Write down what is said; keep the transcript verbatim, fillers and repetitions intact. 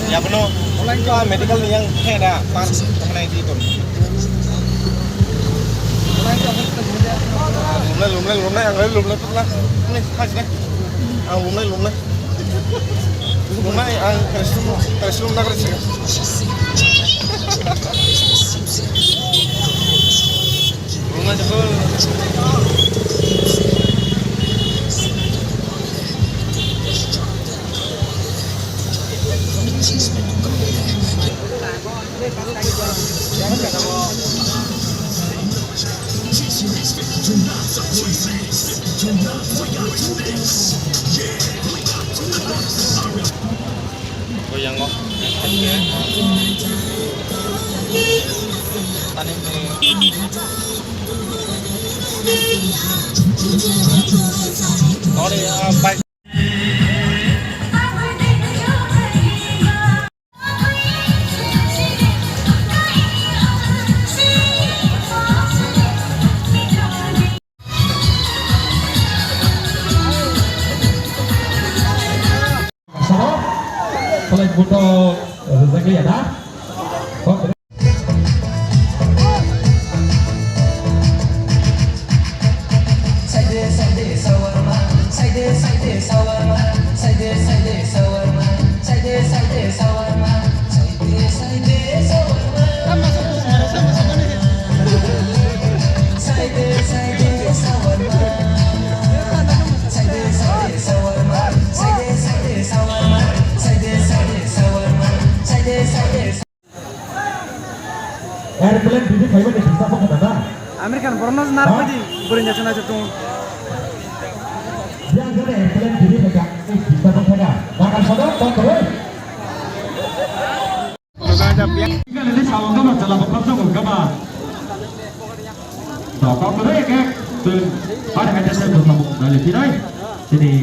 Yabono, ah, medical ni yang khe da, pan, khamnai di ton. Lumle, lumle, lumle, ang lumle, lumle, lumle, khajne. Ang lumle, lumle. Lumle, ang restroom, restroom na restroom. Goyango. Tani. Ori, ah, bike. Sabo, selai buto, eh, zagli ada. Airplane bini phaiba ni kisa bokha da. American borno nar padi buri nyachuna chutung. Yang gede airplane bini phaiba ni kisa bokha da. Bakal sodo, tong terus. Ini sawang gambar jala bokha jala gambar. Tokok terus ya, Kek. Tuh, pada kaca saya buat kamu dari tirai. Sini.